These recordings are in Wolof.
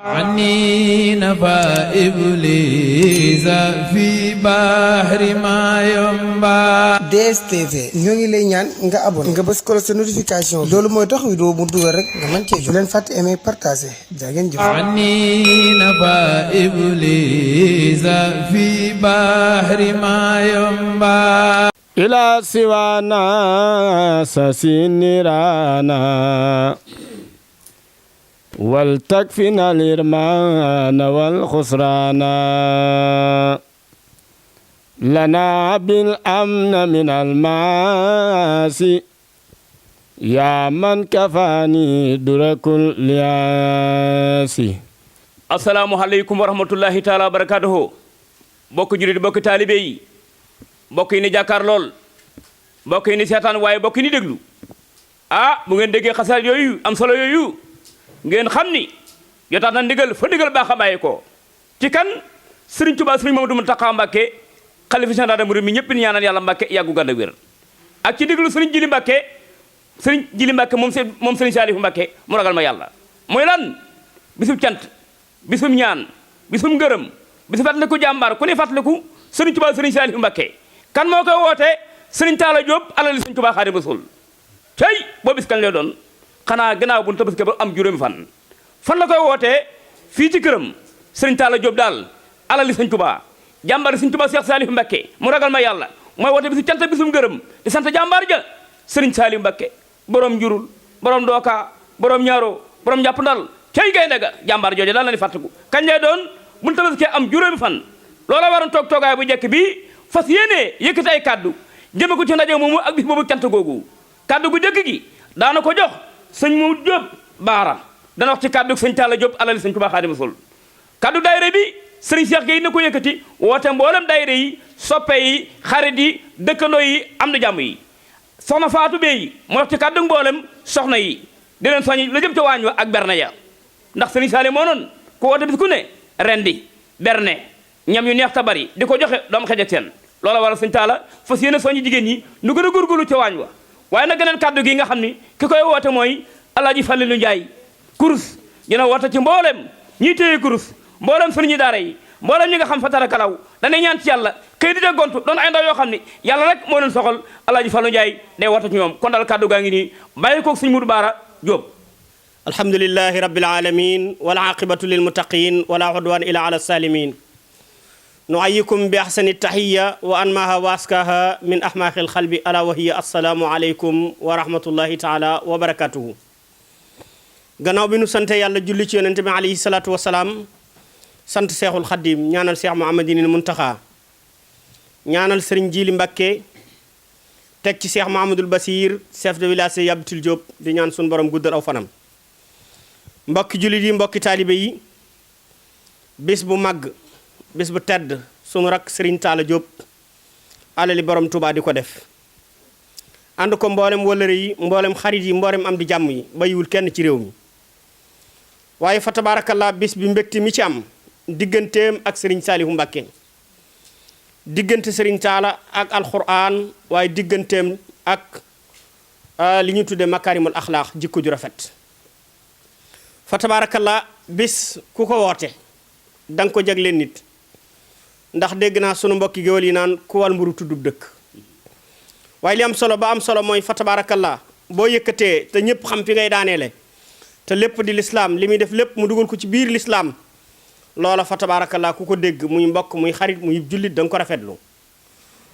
عني نفى إبليس في بحر ما ينبع. DSTV ñoo ngi lay ñaan nga abonné nga bës ko sa notification loolu mooy tax vidéo bu dugal rek nga mën cee jot. bu leen fàtte aimer partager jaa ngeen jëf. عني نفى إبليس في بحر ما ينبع. إلى سوانا سسينيرانا ولتكفنا الإرمان والخسران لنا بالأمن من المعاصي يا من كفاني درك الياسي. السلام عليكم ورحمة الله تعالى وبركاته. bokk jurit bokk taalibe yi mbokk yi ni jàkkaar lool mbokk yi ni seetaan waaye mbokk yi ni déglu bu ngeen déggee xasaat yooyu am solo yooyu ngeen xam ni jotaat na ndigal fa ndigal baax a bàyyi ko ci kan Serigne Touba Serigne Mamadou Mountakha Mbacké xalifa général des mourides mi ñëpp ni ñaanal yàlla Mbacké yàggu gànd ak wér ak ci diglu Serigne Jili Mbacké moom Serigne Saliou Mbacké mu ragal ma yàlla mooy lan bisub cant bisub ñaan bisub ngërëm bisub fàttaliku jàmbaar ku ne fàttaliku Serigne Touba Serigne Saliou Mbacké kan moo koy woote Serigne Talla Diop alali Serigne Touba Xaadimu Rasuul tey boo bis kañ lay doon xanaa gannaaw bu ñu tabaski ba am juróomi fan la koy wootee fii ci këram Serigne Talla Diop daal alali Serigne Touba jàmbaar Serigne Touba Cheikh Saliou Mbacké mu ragal ma yàlla mooy woote bisu cant bisum ngërëm di sant jàmbaar ja Serigne Saliou Mbacké borom njurul borom dooka borom ñaaro borom njàpp ndal cay gaynde ga jàmbaar jooje daal la ni fàttaliku kañ lay doon bu ñu tabaski am juróomi fan loola waroon toogaay bu njëkk bi fas yéenee yëkkati ay kaddu jëme ko ci ndaje moomu ak bis boobu cant googu kaddu gu njëkk gi daana ko jox sëñ mu Diop baara dana wax ci kaddu sëñ Talla Diop alali sëñ Touba Xaadimu Rasuul kaddu daayira bi sëriñ Cheikh Gueye na ko yëkkati woote mboolem daayira yi soppe yi xarit yi dëkkandoo yi am na jàmm yi soxna Fatou Bey moo wax ci kaddu mboolem soxna yi di leen soññi la jëm ca waañ wa ak berne ya ndax sëriñ Saliou moo noon ku woote bis ku ne rendi berne ñam yu neex ta bari di ko joxe doom xej ak seen loola waral sëñ Talla fas yéene soññi jigéen ñi nu gën a góorgóorlu ca waañ wa waaye nag geneen kaddu gi nga xam ni ki koy woote mooy Alaaji Fallilu Njaay kurus dina woote ci mboolem ñiy téye kurus mboolem sëriñi daara yi mboolem ñi nga xam fa tara kalaw dañuy ñaan ci yàlla kay di gontu doon ay ndaw yoo xam ni yàlla rek moo leen soxal Alaaji Fallu Njaay day woote ci ñoom kon daal kaddu gaa ngi nii bàyyi koog sëñ Mudu Baara Jóob. alhamdulillahi rabbil alamin wal aqibatu lil muttaqin wala udwan ila ala salimin nuayikum bi ahsani tahiya wa anmaha wa askaha min ahmaqil qalbi ala wa hiya assalaamu aleykum wa rahmatullahi taala wa barakatuhu. gannaaw bi nu sante yàlla julli ci yonente bi alayhi salaatu wasalaam sant seexul xaddim ñaanal seex Muhammadinil Muntaxa ñaanal sëriñ Jili Mbacké teg ci seex Mahamadul Basir chef de village Yabutil Diop di ñaan sun borom guddal aw fanam. mbokki jullit yi mbokki taalibe yi bis bu màgg bis bu tedd sunu rak Serigne Talla Diop alali borom Touba di ko def ànd ko mboolem wëllëre yi mboolem xarit yi mboolem am di jàmm yi bayiwul kenn ci réew mi waaye fa tabaarakallaa bis bi mbégte mi ci am digganteem ak Serigne Saliou Mbacké diggante Serigne Talla ak alquran waaye digganteem ak li ñu tudde makarimul axlaaq jikko ju rafet fa tabaarakallaa bis ku ko woote danga ko jagleen nit ndax dégg naa sunu mbokki géwël yi naan ku wal mburu tuddub dëkk waaye li am solo ba am solo mooy fa tabaarakallaa boo yëkkatee te ñëpp xam fi ngay daaneele te lépp di lislaam li muy def lépp mu dugal ko ci biir lislaam loola fa tabaarakallaa ku ko dégg muy mbokk muy xarit muy jullit da nga ko rafetlu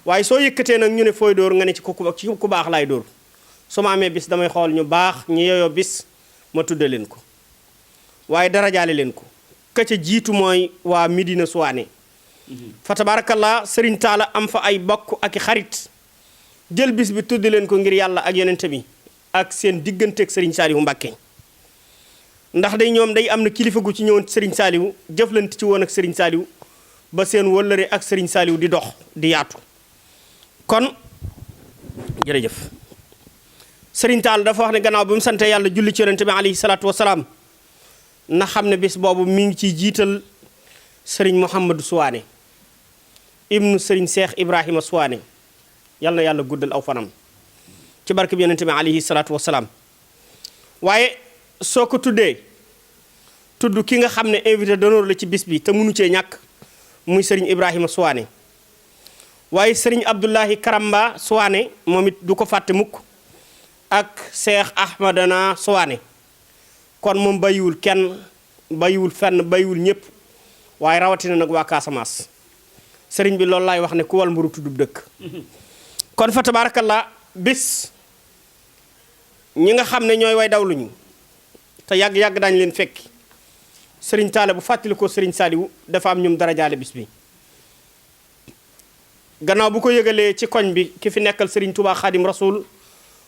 waaye soo yëkkatee nag ñu ne fooy dóor nga ne ci ku baax laay dóor su ma amee bis damay xool ñu baax ñu yeyoo bis ma tudde leen ko waaye darajaale leen ko ka ca jiitu mooy waa Médina Souané fa tabaarakallaa Serigne Talla am fa ay bokk ak i xarit jël bis bi tudd leen ko ngir yàlla ak yonente bi ak seen digganteeg Serigne Saliou Mbacké ndax day ñoom day am na kilifa gu ci ñëwoon Serigne Saliou jëflante ci woon ak Serigne Saliou ba seen wëllëre ak Serigne Saliou di dox di yaatu kon jërëjëf Serigne Talla dafa wax ne gannaaw bi mu sante yàlla julli ci yonente bi alayhi salaatu wasalaam na xam ne bis boobu mi ngi ciy jiital Serigne Mouhamadou Souané ibnu Serigne Cheikh Ibrahima Souané yal na yàlla guddal aw fanam ci barke bi yonente bi alayhi salaatu wasalaam waaye soo ko tuddee tudd ki nga xam ne invité d'honneur la ci bis bi te mënu cee ñàkk muy sëriñ Ibrahima Souane waaye sëriñ Abdoulahi Karamba Souane moom it du ko fàtte mukk ak Cheikh Ahmadana Souane kon moom bàyyiwul kenn bàyyiwul fenn bàyyiwul ñëpp waaye rawatina nag waa Casamance sëriñ bi loolu laay wax ne ku wal mburu tuddub dëkk kon fa tabarakallah bis ñi nga xam ne ñooy way dawluñu te yàgg-yàgg daañu leen fekki sëriñ Taala bu fàttali ko sëriñ Saliou dafa am ñum dara jaale bis bi gannaaw bu ko yëgalee ci koñ bi ki fi nekkal sëriñ Touba Khadim Rasoul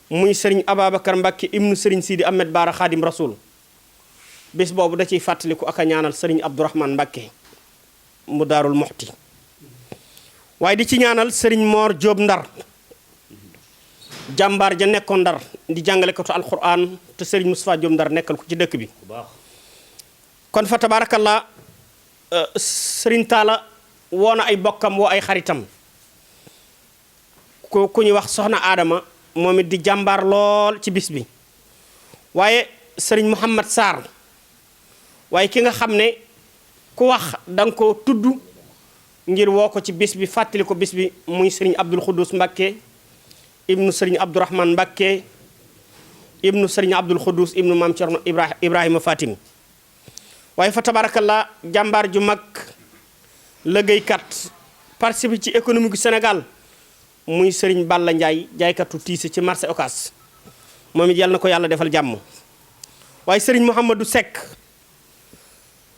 muy sëriñ Ababacar Mbacke ibnu sëriñ Sidi Ahmed Baara Khadim Rasoul bis boobu da ciy fàttaliku ak a ñaanal sëriñ Abdourahmane Mbacke mu daarul moxti waaye di ci ñaanal sëriñ Mor Diop Ndar jàmbaar ja nekkoon Ndar di jàngale ko alquran te sëriñ Moustapha Diop Ndar nekkal ko ci dëkk bi kon fa tabarakallah sëriñ Taala woo na ay bokkam woo ay xaritam ku ñuy wax soxna Adama moom it di jàmbaar lool ci bis bi waaye sëriñ Mouhamad Sarr waaye ki nga xam ne ku wax da nga ko tudd ngir woo ko ci bis bi fàttali ko bis bi muy sëriñ Abdul Khoudous Mbakke ibnu sëriñ Abdourahmane Mbakke ibnu sëriñ Abdul Khoudous ibnu maam Cerno Ibrahima Fatim waaye fa tabarakallah jàmbaar ju mag liggéeykat participe ci économie gu Sénégal muy sëriñ Balla Ndiaye jaaykatu tiise ci marché Ocass moom it yàlla na ko yàlla defal jàmm waaye sëriñ Mouhamadou Seck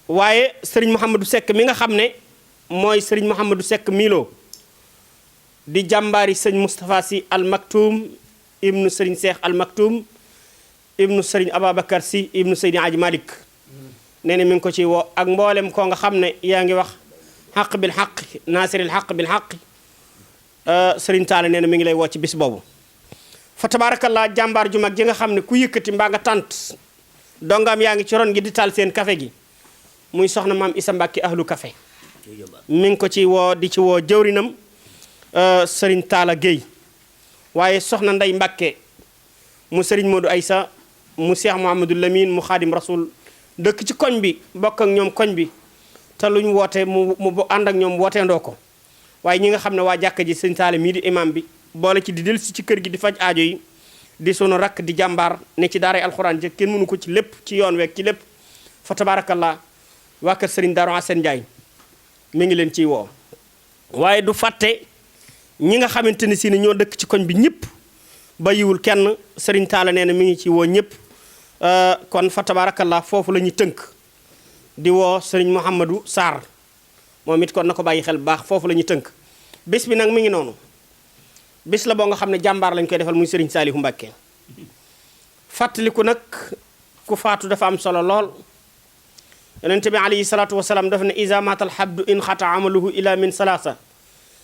waaye sëriñ Mouhamadou Seck mi nga xam ne mooy sëriñ Mouhamadou Seck Milo di jàmbaari sëñ Moustapha Sy Al Maktoum ibnu sëriñ Cheikh Al Maktoum ibnu sëriñ Ababacar Sy ibnu Seydi Aji Malick nee na mi ngi ko ci woo ak mboolem koo nga xam ne yaa ngi wax xaq bil xaq naasiril xaq bil xaq sëriñ Taala nee na mi ngi lay woo ci bis boobu fa tabaarakallaa jàmbaar ju mag ji nga xam ne ku yëkkati mbaa nga tànt dongaam yaa ngi ci ron gi di taal seen café gi muy soxna maam Isa Mbàkke ahlu café mi ngi ko ci woo di ci woo jëwrinam sëriñ Taala Guèye waaye soxna Ndey Mbàkke mu sëriñ Modou Aysa mu Cheikh Mouhamadou Lamine mu Xaadim Rasoul dëkk ci koñ bi bokk ak ñoom koñ bi te luñ woote mu ànd ak ñoom wooteendoo ko waaye ñi nga xam ne waa jàkka ji sëñ Taala mii di imam bi boole ci di dellusi ci kër gi di faj aajo yi di sunu rakk di jàmbaar ne ci daaray alxuraan ji kenn mënu ko ci lépp ci yoon week ci lépp fa tabarakallah waa kër sëriñ Darou Assane Ndiaye mi ngi leen ciy woo waaye du fàtte ñi nga xamante ni si ne ñoo dëkk ci koñ bi ñëpp bàyyiwul kenn sëriñ Taala nee na mi ngi ci woo ñëpp kon fa tabarakallah foofu la ñuy tënk di woo sëriñ Mouhamadou Sarr moom it kon na ko bàyyi xel bu baax foofu la ñuy tënk bis bi nag mi ngi noonu bis la boo nga xam ne jàmbaar lañ koy defal muy sëriñ Saalihu Mbàkke fàttaliku nag ku faatu dafa am solo lool yonente bi alayhi salaatu wasalaam dafa ne iza maatal habdu in xata amaluhu ila min salaasa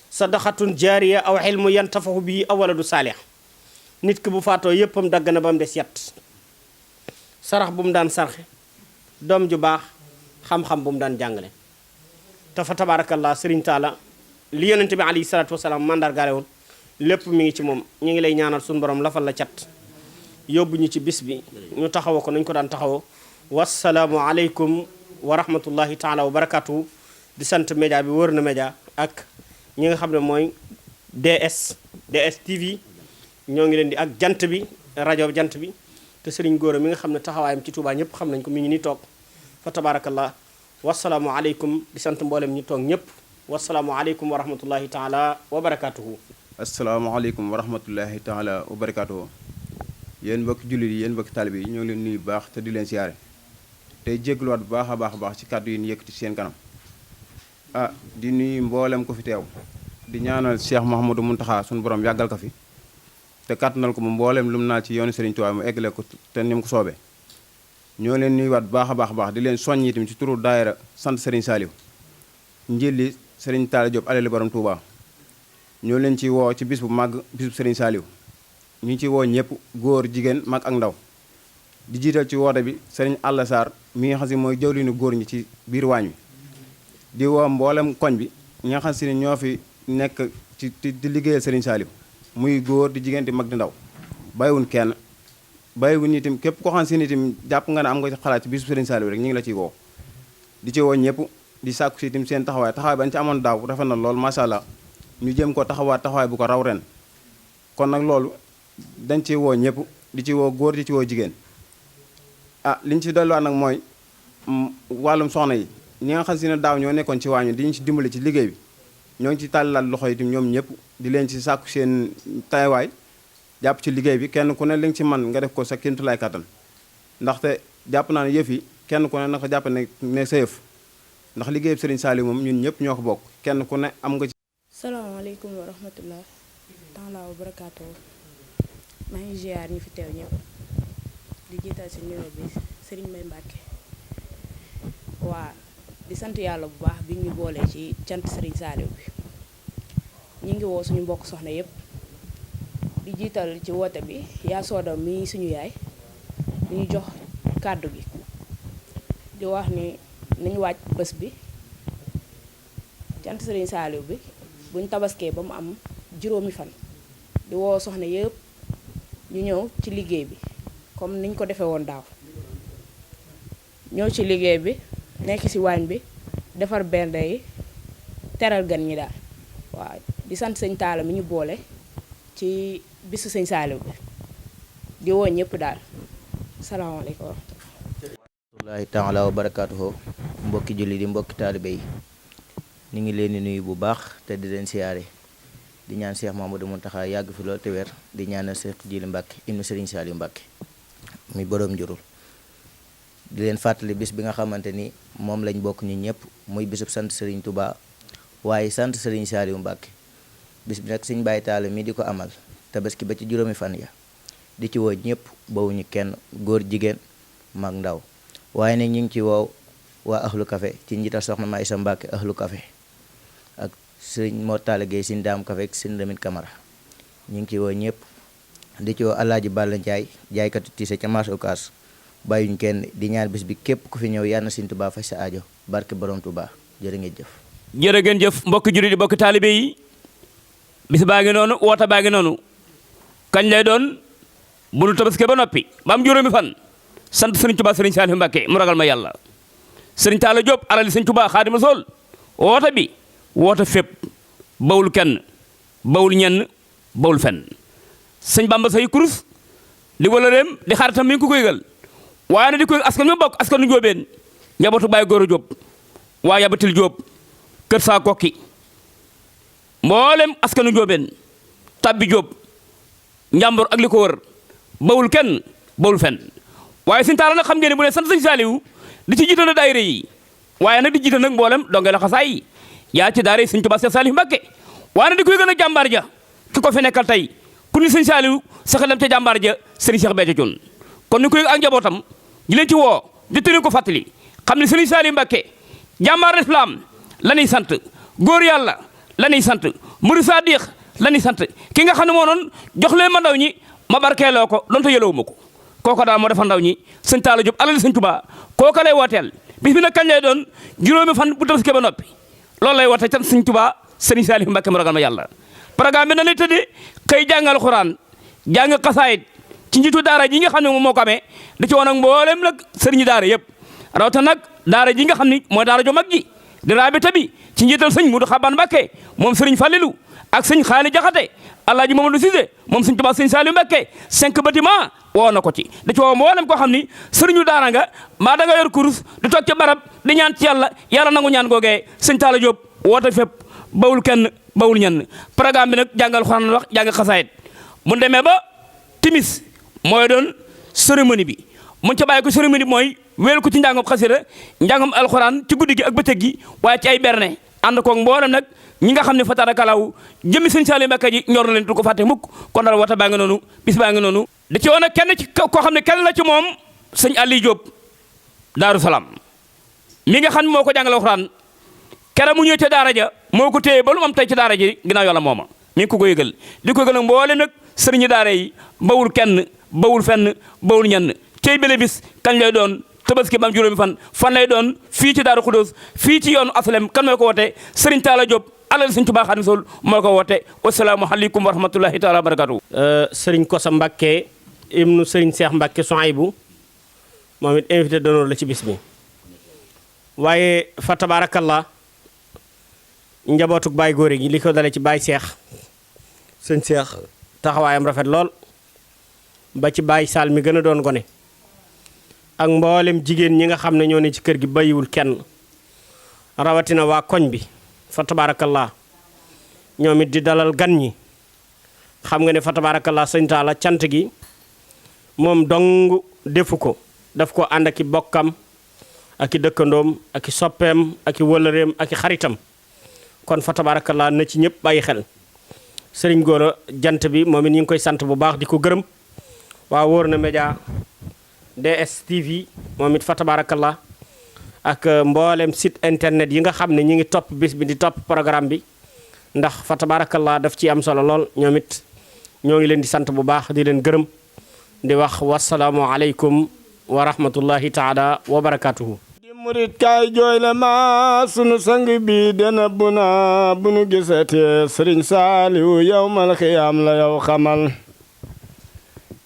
sadaqatun jaariya aw xilmu yantafahu bii aw waladu saalih nit ki bu faatoo yéppam dagg na ba mu des yett sarax bu mu daan sarxe doom ju baax xam-xam bu mu daan jàngale te fa tabarakallah sëriñ Taala li yonente bi alayhi salaatu wasalaam mandargaale woon lépp mi ngi ci moom ñu ngi lay ñaanal suñu borom lafal la cat yóbbu ñu ci bis bi ñu taxawoo ko nañ ko daan taxawoo wasalaamu aleykum wa rahmatullahi taala wa barakatuhu di sant média bi wër na média ak ñi nga xam ne mooy DS TV ñoo ngi leen di ak jant bi rajo jant bi te sëriñ Góora mi nga xam ne taxawaayam ci Touba ñëpp xam nañ ko mi ngi ni toog fa tabarakallah wasalaamu aleykum di sant mboolem ñu toog ñëpp wasalaamu aleykum wa rahmatullahi taala wa barakatuhu asalaamaaleykum wa rahmatullahi taala wa barakaatuhu yéen mbokki jullit yi yéen mbokki taalibe yi ñoo ngi leen nuyu baax te di leen siyaare tey jégaluwaat bu baax a baax ci kàddu yi ñu yëkkati seen kanam di nuyu mboolem ko fi teew di ñaanal Cheikh Mouhamadou Mountakha suñu borom yàggal ko fi te kàttanal ko mu mboolem lu mu naal ci yoonu Serigne Touba mu eggale ko te ni mu ko soobee ñoo leen nuyuwaat bu baax a baax di leen soññ itam ci turu daayira sant Serigne Saliou njilli Serigne Talla Diop alali borom Touba ñoo leen ci woo ci bis bu màgg bis bu Serigne Saliou ñu ngi ci woo ñëpp góor jigéen mag ak ndaw di jiital ci woote bi Serigne Alla Sarr mi nga xam si mooy jawriñu góor ñi ci biir waañ wi di woo mboolem koñ bi ñi nga xam si ne ñoo fi nekk ci di liggéeyal Serigne Saliou muy góor di jigéen di mag di ndaw bàyyiwuñ kenn bàyyiwuñ itam képp koo xam si ne itam jàpp nga ne am nga ci xalaat ci bis bu Serigne Saliou rek ñu ngi la ciy woo di ci woo ñëpp di sàkku si itam seen taxawaay bañ ci amoon daaw rafet na lool macha allah ñu jëm ko taxawaay bu ko raw ren kon nag loolu dañ ci woo ñëpp di ci woo góor di ci woo jigéen liñ ci dolliwaat nag mooy wàllum soxna yi ñi nga xam si ne daaw ñoo nekkoon ci waañu di ñu ci dimbali ci liggéey bi ñoo ngi ci tàllal loxo itam ñoom ñëpp di leen ci sàkku seen tayawaay jàpp ci liggéey bi kenn ku ne li nga ci man nga def ko sa kéemtulaay kàttan ndaxte jàpp naa ne yëf yi kenn ku ne naka jàpp ne sa yëf ndax liggéey Serigne Saliou moom ñun ñëpp ñoo ko bokk kenn ku ne am nga ci. salaamaaleykum wa rahmatullah taala wa barakaatu maa ngi ziar ñi fi teew ñëpp di jiital si nuyoo bi Serigne Mbaye Mbacke waa di sant yàlla bu baax bi ñu boolee ci cant Serigne Saliou bi ñu ngi woo suñu mbokk soxna yëpp di jiital ci woote bi yaa sooda mi suñu yaay di ñu jox kàddu gi di wax ni nañu wàcc bés bi cant Serigne Saliou bi buñ tabaskee ba mu am juróomi fan di woo soxna yëpp ñu ñëw ci liggéey bi comme niñ ko defee woon daaw ñëw ci liggéey bi nekk ci waañ bi defar bernde yi teral gan ñi daal waaw di sant sëñ Talla mi ñu boole ci bisu sëñ Saliou bi di woo ñëpp daal salaamaaleykum wa rahmatullahi taala wa barakaatuhu mbokki julli di mbokki taalibe yi ñu ngi leen di nuyu bu baax te di leen siyaare di ñaan Cheikh Mamadou Mountakha yàgg fi lool te wér di ñaanal Cheikh Djily Mbacke ibnu Serigne Saliou Mbacke mi boroom njurul di leen fàttali bis bi nga xamante ni moom lañ bokk ñu ñëpp muy bisub sant Serigne Touba waaye sant Serigne Saliou Mbacke bis bi nag Serigne Baye Talla mi di ko amal tabaski ba ci juróomi fan ya di ci woo ñëpp bawuñu kenn góor jigéen mag ndaw waaye nag ñu ngi ci woow waa ahlu café ci njiital soxna Maysa Mbacke ahlu café ak sëriñ Mortala Gueye sin daam café ak sëriñ Lamine Camara ñu ngi ci woo ñëpp di ci woo Alaaji Balla Ndiaye jaaykatu tiise ca marché Ocass bàyyuñ kenn di ñaan bis bi képp ku fi ñëw yàlla na Sëriñ Tuubaa faj sa aajo barke borom Tuubaa jërë ngeen jëf jërë ngeen jëf mbokki jullit di mbokki taalibe yi bis baa ngi noonu woote baa ngi noonu kañ lay doon bu nu tabaski ba noppi ba am juróomi fan sant Sëriñ Tuubaa Sëriñ Saliou Mbacke mu ragal ma yàlla Sëriñ Talla Diop alali Sëriñ Tuubaa Xaadimu Rasuul woote bi woote fépp bawul kenn bawul ñenn bawul fenn sëñ Bamba say kurus di wala réem di xaritam mi ngi ko yëgal waaye na di ko askan ñu bokk askan nu Njóobeen njabootu Baay Góora Diop waa Yabatil Diop kër saa kokki mboolem askanu Njóobeen tabbi Diop njàmbur ak li ko wër bawul kenn bawul fenn waaye Sëriñ Talla nag xam ngeen ne bu ne sant Sëriñ Saliou di ci jiital na daayira yi waaye nag di jiital nag mboolem donge la xasaay yaa ci daara Sëriñ Tuubaa Seex Saliou Mbacke waaye nag di koy gën a jàmbaar ja ki ko fi nekkal tey ku ni Sëriñ Saliou saxalam ca jàmbaar ja Sëriñ Cheikh Béthio Thioune kon ni koy ak njabootam di leen ci woo di tënk ko fàttali xam ne Sëriñ Saliou Mbacke jàmbaar islam la ñuy sant góor yàlla la ñuy sant murid sadiq la ñuy sant ki nga xam ne moo noon jox leen ma ndaw ñi ma barkeeloo ko donte yëlewu ma ko kooko daal moo defa ndaw ñi Sëriñ Talla Diop alal Sëriñ Tuubaa kooka lay wooteel bis bi nag kañ lay doon juróomi fan bu tabaski ba noppi loolu lay woote ca Sëriñ Tuubaa Sëriñ Saliou Mbacke mu ragal ma yàlla programme bi na lay tëddee xëy jàngal xuraan jàng xasaayit ci njiitu daara ji nga xam ne moom moo ko amee da ci woon ak mboolem nag sëriñi daara yëpp rawatina nag daara ji nga xam ni mooy daara ju mag ji di raabita bi ci njiital sëñ Mudu Xaban Mbacke moom Sëriñ Fallilu ak sëñ Xaali Jaxate Alaaji Mamadou Cissé moom Sëriñ Tuubaa Sëriñ Saliou Mbacke 5 bâtiment woo na ko ci da ci woo mboolem koo xam ni sëriñu daara nga maa da nga yor kurus di toog ci barab di ñaan ci yàlla nangu ñaan googee Sëriñ Talla Diop woote fépp bawul kenn bawul ñenn programme bi nag jàngal xuraan wax jàng xasaayit mu demee ba timis mooy doon cérémonie bi mun ca bàyyi ko cérémonie bi mooy wéel ko ci njàngam xasida njàngam alxuraan ci guddi gi ak bëccëg gi waaye ci ay berne ànd koog mboolem nag ñi nga xam ne fa tarakalaw jëmmi Sëriñ Saliou Mbacke ji ñor na leen du ko fàtte mukk kon dal wata baa ngi noonu bis baa ngi noonu da ci woon kenn ci koo xam ne kenn la ci moom sëñ Aliou Diop Daaru Salaam mi nga xam ne moo ko jàngal alxuraan kera mu ñëw ca daara ja moo ko téye ba lu am tey ci daara ji ginnaaw yàlla mooma mi ngi ko yëgal di ko yëgal nag mboole nag sëriñu daara yi bawul kenn bawul fenn bawul ñenn cey bele bis kañ lay doon tabaski ba am juróomi fan lay doon fii ci Daaru Xudoos fii ci yoonu aslem kan mooy ko woote Sëriñ Talla Diop alal Sëriñ Tuubaa Xaadimu Rasuul moo ko woote wasalaamu aleykum wa rahmatullahi taala wa barakatuh Sëriñ Kosa Mbacke ibnu Sëriñ Cheikh Mbacke Souhaïbou moom it invité d'honneur la ci bis bi waaye fa tabarakallah njabootuk baay góore gi li ko dale ci baay seex sëñ seex taxawaayam rafet lool ba ci baay saal mi gën a doon gone ak mboolem jigéen ñi nga xam ne ñoo ne ci kër gi bayiwul kenn rawatina waa koñ bi fa tabarakallah ñoom it di dalal gan ñi xam nga ne fa tabarakallah sëñ Talla cant gi moom dong defu ko daf ko ànd ak i bokkam ak i dëkkandoom ak i soppeem ak i wëllëreem ak i xaritam kon fa tabarakallah na ci ñëpp bàyyi xel sëriñ Gora jant bi moom it ñu ngi koy sant bu baax di ko gërëm waa wóor na média DSTV moom it fa tabarakallah ak mboolem site internet yi nga xam ne ñi ngi topp bis bi di topp programme bi ndax fa tabarakallah daf ci am solo lool ñoom it ñoo ngi leen di sant bu baax di leen gërëm di wax wasalaamu aleykum wa rahmatullahi taala wa barakatuhu di murit kaay jooy la ma sunu sang bi dena buna bu nu gisatee sëriñ saaliwu yawmal xiyaam la yow xamal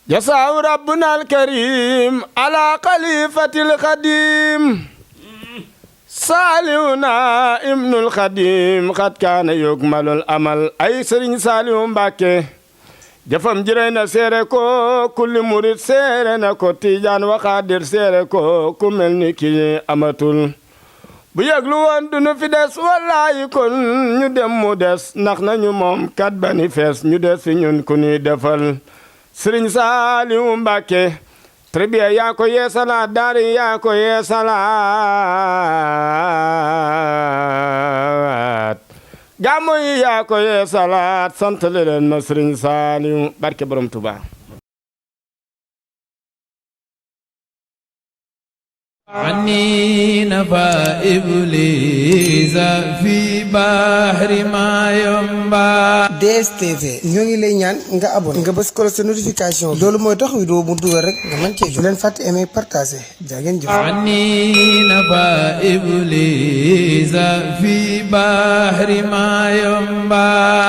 jasaaw rabbuna alkarim ala xalifatil xadim saaliwuna ibnul xadim xat kaana yugmalul amal ay sëriñ saaliwu mbàkke jëfam jërëy na seere ko kulli murit seere na ko tiijaan waxaadir seere ko ku mel ni ki amatul bu yëglu woon dunu fi des wallaayi kon ñu dem mu des ndax nañu moom kat bani fees ñu des fi ñun ku ñuy defal sëriñ Saaliwu Mbàkke tribiya yaa ko yeesalaat daari yaa ko yeesalaat gàmmu yi yaa ko yeesalaat sant leen ma sëriñ Saaliw barke borom Tuubaa عني نفى إبليس في بحر ما ينبع DSTV ñoo ngi lay ñaan nga abonné nga bës ko sa notification loolu mooy tax vidéo mu dugal rek nga mën cee jot bu leen fàtte aimer partager jaa ngeen jëf عني نفى إبليس في بحر ما ينبع